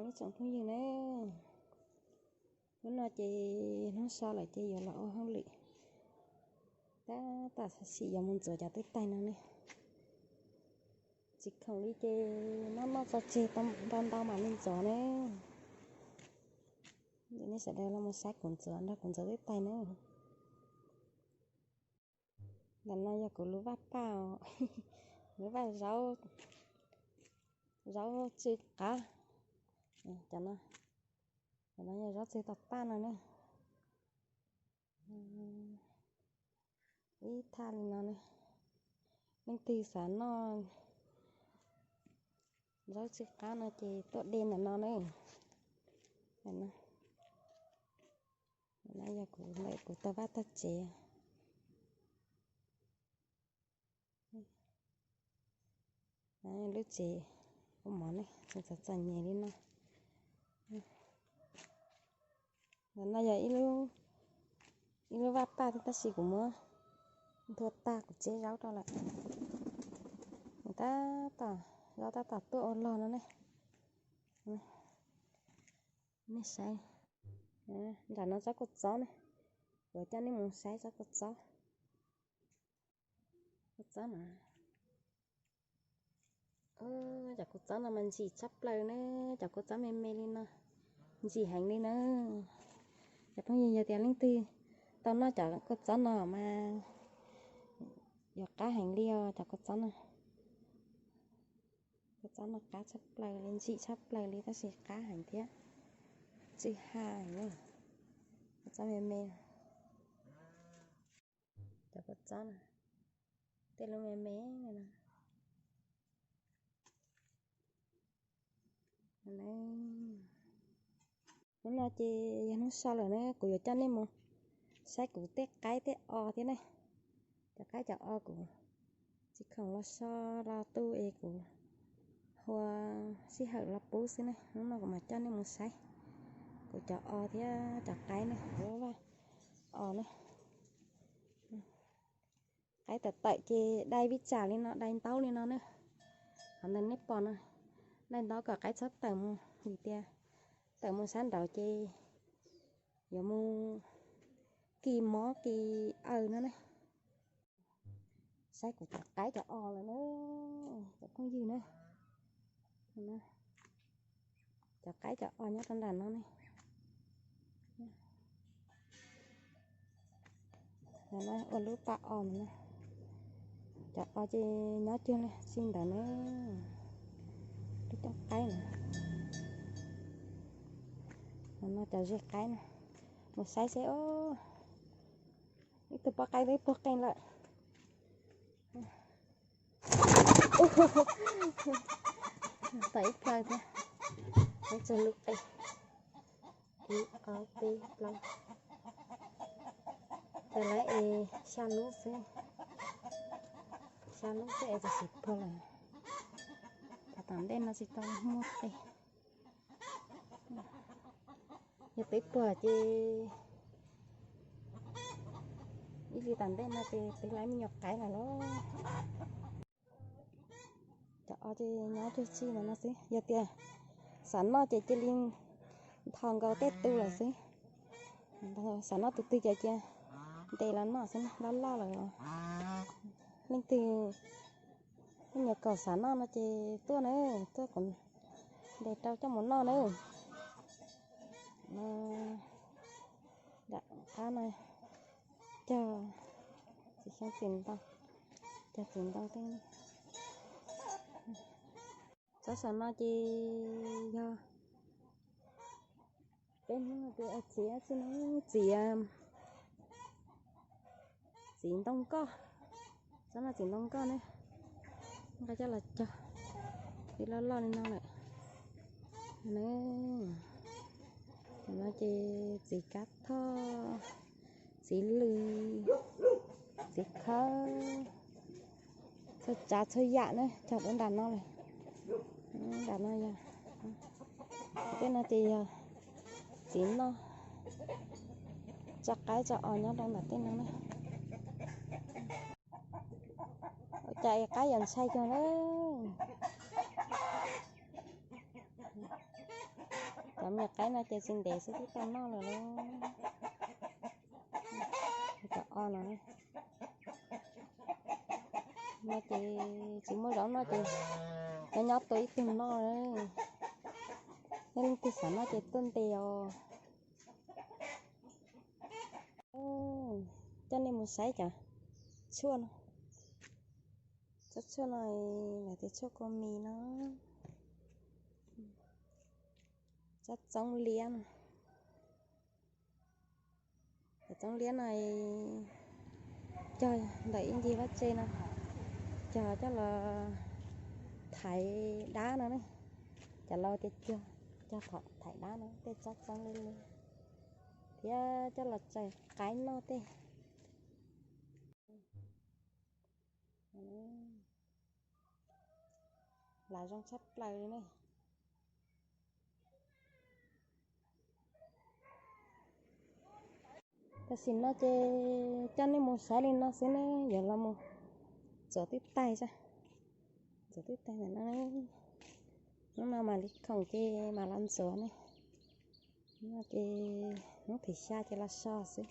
Ib tsoom phooj ywg na, hnub no ces hnub so lawm ces yuav los ua hauj lwm, tab tom xav sim yuav mus ntxuav cov twb taig no ne. Tsis khoom li ces noj noj tso tseg ntau ntau mam li ntxuav ne. Nej sawv daws los mus saib kuv ntxuav nrog kuv ntxuav twb taig na. Ntawm no yog kuv lub vaj paj, lub vaj zaub, zaub tsw qab. Cov no, cov no yog zaub tsw tom paj no ne. Ib thaj li no ne. Leej twg xav noj zaub tsw qab no ces tuaj de ntawm no na. Ntawm no yog kuv ntawm kuv tau vaj tau tsev. Lub tsev ua mov ne, txom txom nyem li no. Ntawm no yog ib lub vaj paj thiab tab sis kuv muab nthua tag kuv tseb zaub rau lawm. Tab tom, zaub tab tom tuaj ua log no ne. Nej saib, nram no tsob kua txob ne, kuv coj nej mus saib tsob kua txob. Kua txob no, cov kua txob no mas ntsim tshaj plaws na, cov kua txob me me li no, ntsim heev li na. Cov phooj ywg yog tias leej twg tau noj cov kua txob no mas yuav qab heev li os cov kua txob no. Kua txob no qab tshaj plaws li, ntsim tshaj plaws li tab sis qab heev thiab, tsw ha heev na. Kua txob me me, cov kua txob no, tej lub me me li no. Hnub no ces yog hnub so lawm na, kuv yuav coj nej mus saib kuv tej qaib tej os thiab ne. Cov qaib cov os kuv tsis khoom los so los tu es kuv hu sij hawm los pub xwb ne. Hnub no kuv mam coj nej mus saib kuv cov os thiab cov qaib ne, kuv vaj os ne. Qaib tawm tawm ces dai vij tsam li no, dai ntaub li no na. Qhov ntawd nej pom no, dai ntaub kom qaib txhob tawm mus, vim tias tawm mus sab nraud ces yuav mus kis mob kis aws no ne. Saib kuv cov qaib cov os lawm na, cov phooj ywg na. Cov qaib cov os nyob rau nram no ne. Ua lub pas os no, cov os ces nyob cuag li si ntawd na. Lub coob qaib no, no cov zes qaib no, mus saib seb. Ib tug poj qaib twb puag qees lawm. Tau ib plawg thiab, ib tug lub qe, ib ob peb plaub, tau lawv es xya lub xwb, xya lub xwb es txawm sis puag lawm. Tom tom ntej no tsis tau muaj qe. Yog twb puag ces ib hlis tom ntej no ces twb lawv me nyuam qaib lawm lauj. Cov os ces nyob cuag tsi ntawm no xwb, yog tias xav noj ces cia li ntho nkaus tej tu lawm xwb. Xav noj tus twg ces cia ntes los noj xwb, loj loj lawm. Leej twg, leej nyuam kaus xav noj no ces tuaj na, tuaj kuv ntes rau coj mus noj na. Nram qab no cog txiv xyoob txiv ntoo, cog txiv ntoo tej. Tsob saum no ces yog peb hnub no ces txiv txiv, txiv ntoo nkoj, tsob no txiv ntoo nkoj ne, nqa coj los cog, twb loj loj li no lawm. No ces txiv kab thoj, txiv lws, txiv khawb, txhua tsav txhua yam na cog rau nram no lawm. Nram no yog, tej no ces yog txiv noj, tso qaib tso os nyob rau nram tej no na. Ua cas es qaib yuav ntshai kawg na. Cov me nyuam qaib no ces tsis ntev xwb twb tau noj lawm lauj. Cov o no, no ces tsis muaj zaub noj ces nyob nyob tua ib tug noj. Yog leej twg xav noj ces tuaj ntes os. Coj nej mus saib cov tshuaj no. Tsob tshuaj no lawv tias tshuaj kua mis no. Tsob txoob liab no. Cov txoob liab no cog ntawm ib ncig vaj tse no, cog coj los thaiv dab no ne. Cov laus tias cog, cog thaiv dab no tej tsob txoob liab liab, thiab coj los tsaws qaib noj tej. Lav zoo tshaj plaws li ne. Tam sim no ces coj nej mus saib li no xwb ne, yuav los mus txuav twb taig, txuav twb taig ntawm no. Hnub no mam li khoom ces mam los ntxuav ne. Hnub no ces hnub thib xya ces los so xwb.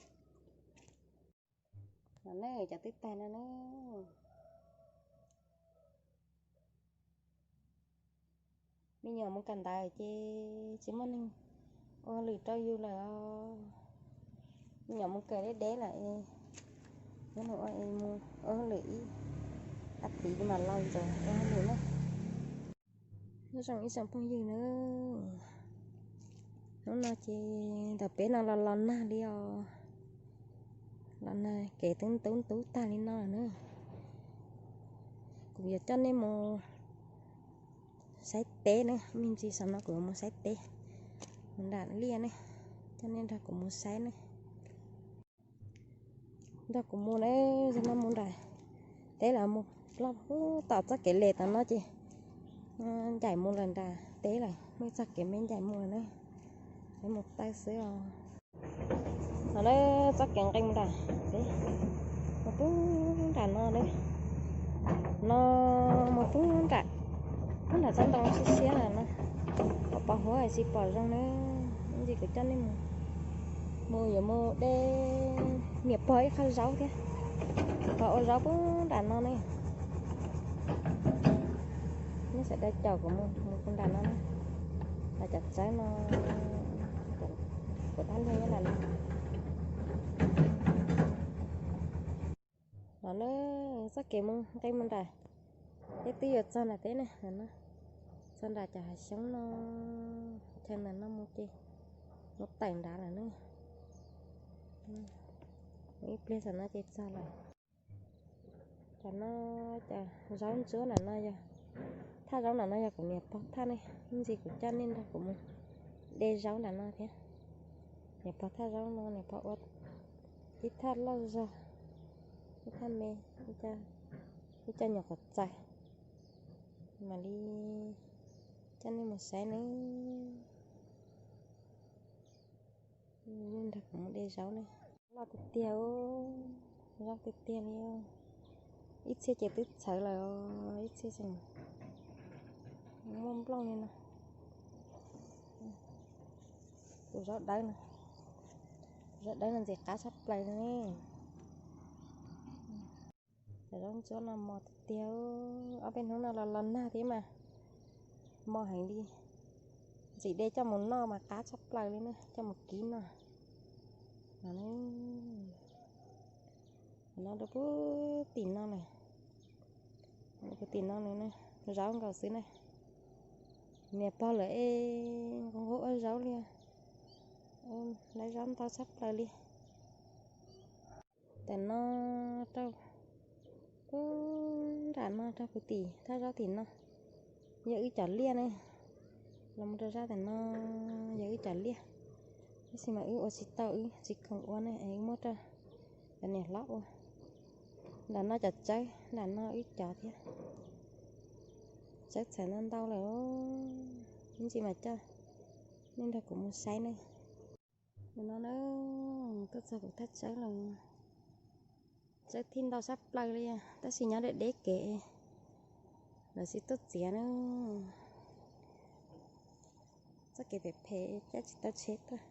No ne, cov twb taig no ne. Me nyuam mus kawm ntawv ces tsis muaj neeg ua hauj lwm rau yus lawm os. Me nyuam mus kawm deb deb lawm es nyob nws ua es mus ua hauj lwm ib a tiv mam los ntxuav ua hauj lwm na. Nyob zoo ib tsoom phooj ywg na, hnub no ces ntawm peb no los los nag li os. Los nag kev twb ntub ntub tag li no lawm na. Kuv yuav coj nej mus saib teb na, me ntsis saum no kuv yuav mus saib teb. Mus nram liaj ne, coj nej nrog kuv mus saib ne. Nrog kuv mus na, zaum no mus nram teb lawm, mus loj tom txoj kev les tom no ces ncaim mus lawm nram teb lawm, muaj ib txoj kev me ncaim mus lawm na. Peb mus tawm xwb os. No na, txoj kev nqis mus nram teb, mus pub nram no na. No mus pub nram, pub nram tsob ntoo siab siab lawm no. Pom pos huab tsis pom zoo na. Ib ntsis kuv coj nej mus, mus yuav mus de niam pog ib qho zaub thiab, pog ua zaub pub nram no ne. Nej sawv daws caum kuv mus, mus pub nram no na. Los cov tsawb no, kuv dab liag nyob nram no. No na, txoj kev mus nqis mus nram teb twb yuav txog nram teb ne. Txog nram cov hav xyoob no, chaw ntawm no mus ces mus tawm nrad lawm ne. Ib pliag saum no ces txog lawm. Cov no, cov zaub ntsuab nram no yog, thaj zaub nram no yog kuv niam pog thaj ne. Ib ntsis kuv coj nej nrog kuv mus de zaub nram no thiab. Niam pog thaj zaub no niam pog ua ib thaj loj zog, ib thaj me, ib co nyuam qhuav txais. Mam li coj nej mus saib ne. Nrog kuv mus de zaub ne. Loj tiag tiag, zaub tiag tiag li. Ib txhia ces twb txhawv lawm, ib txhia tseem muaj nplooj li no. Tus zaub dawb no, tus zaub dawb no ntxim qab tshaj plaws li ne. Cov zaub ntsuab no mos tiag tiag, ob peb hnub no los los nag thiab mas mos heev li. Ntxim de coj mus noj mas qab tshaj plaws li na, coj mus kib noj. No, no rau puag tim no lawm, puag tim no lawm na, zaub nkaus xwb na. Niam pog lawm es nqus nqus ua zaub li, lawv zaub ntau tshaj plaws li. Tam no rau puag nram no rau puag tim thaj zaub tim no yog wb cov liaj ne. Los mus rau zaj tam no yog wb cov liaj, tab sis mas wb ua tsis tau, wb tsis khoom ua ne es wb muab rau cov niam hlob ua. Nram no cov tsawb, nram no wb cov thiab. Tsawb txhawv ntau ntau lawm, ib ntsis mas coj nej nrog kuv mus saib ne. Nim no na, tuaj txog kuv thaj tsawb lawm. Tsawb thij ntau sab plaws li, tab sis nyob deb deb kev, lawv tsis tuaj txiav na. Txoj kev phem phem cab tsis tau tsheb tuaj,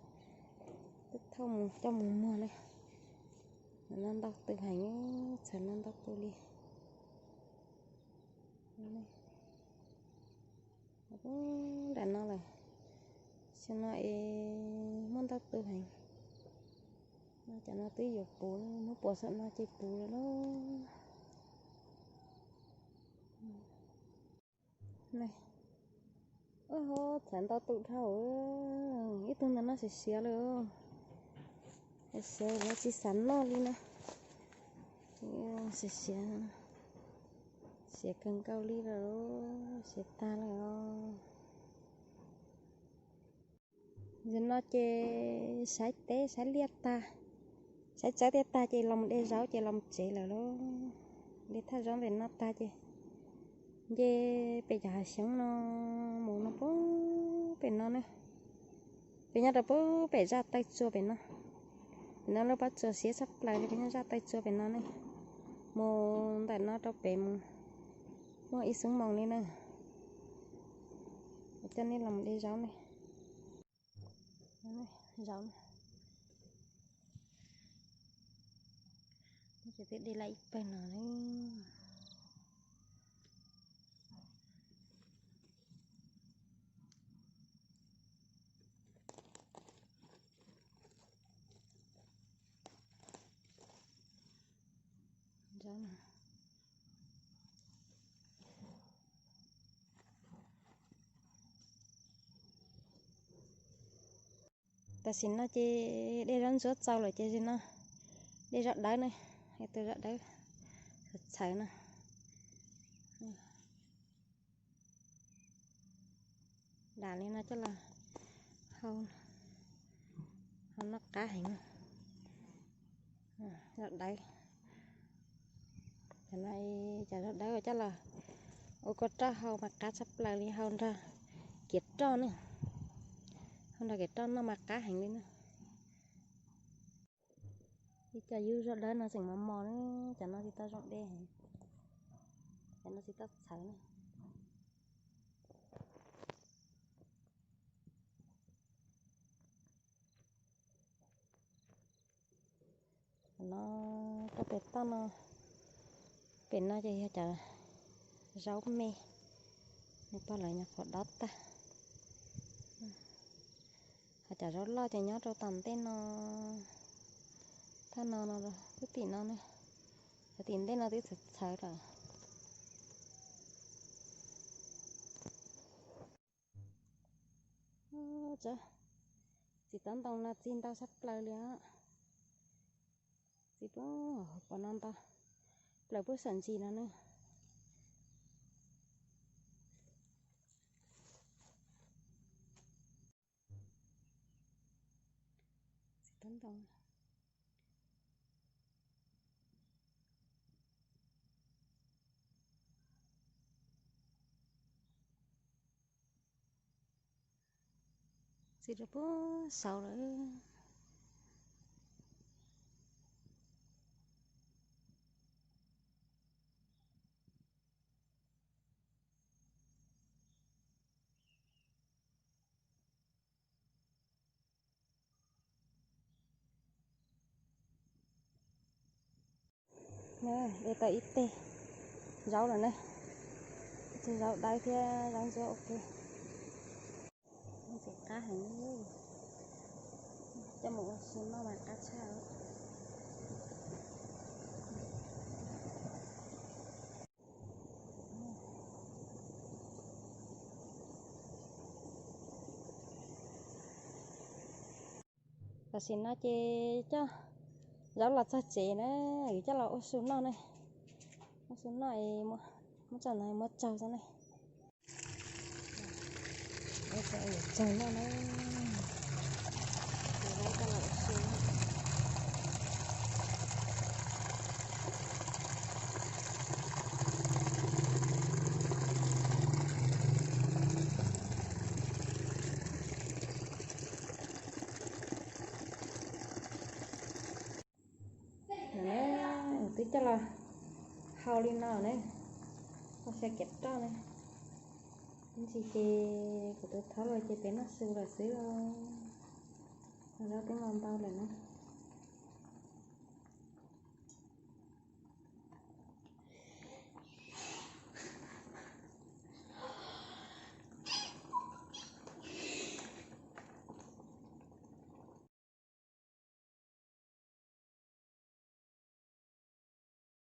twb thauj mus coj mus muag na. No ntau tus heev, txhawv no ntau tus li. Nram no lawm, xyoo no es muaj ntau tus heev. No cov no twb yuav puv, hnub puas saum no ces puv lawm lauj. Ub, txhawv ntau tus dhau, ib tug ntawm no siav siav lawm, siav siav tsis xav noj li na. Siav siav, siav kawg nkaus li lawm, siav tag lawm os. Zaum no ces saib teb saib liaj tag, saib txawb tiaj tag ces los mus de zaub ces los mus tsev lawm lauj. De thaj zaub ntawm no tag ces nce pem cov hav xyoob no mus no pub pem no ne. Peb nyob rau pub pem zaj taw tsua pem no. Pem no lub pob tsuas siab tshaj plaws li, peb nyob zaj taw tsua pem no ne. Mus ntawm no rau pem mus muaj ib xuab moos li na. Coj nej los de zaub ne. Zaub, ces twb de lawm ib pawg no. Tam sim no ces de zaub ntsuab txaus lawm ces no de zaub dawb ne, tus zaub dawb txhawv no. Dam li no coj los hau, hau noj qab heev. Zaub dawb, cov no, cov zaub dawb coj los ua kua roj hau mas qab tshaj plaws li, hau nrog kiav roj ne, hau nrog kiav roj noj mas qab heev li na. Ib co yub zaub dawb no tseem mos mos na, cov no tsis tau zoo de heev, cov no tsis tau txhawv na. No rau pem toj no, pem no ces yog cov zaub me, nws pog lawv nyuam qhuav dob tag. Ho cov zaub loj ces nyob rau tom ntej no, thaj no no, twb tim no ne, cov tim ntej no twb txhawv txhawv lawm. Txiv tob ntoo no txi ntau tshaj plaws li os. Txi pub pom no ntau, plaws pub saum ntsis no ne. Txiv tob ntoo. Txi rau pub saud lawm. De tau ib teg zaub lawm na, ib teg zaub dawb thiab zaub ntsuab ua ke. Ntxim qab heev, coj mus ua su noj mas qab tshaj. Tam sim no ces coj zaub los txog tsev na, yuav coj los ua su noj ne. Ua su noj es muab tso ntawd muab tsau xwb ne. Tsau noj na. Twb coj los hau li no ne, hau xyaw kiav roj ne. Ib ntsis ces kuv tus thaub los ces peb noj su lawm xwb os. Zaub twb ntau ntau lawm na.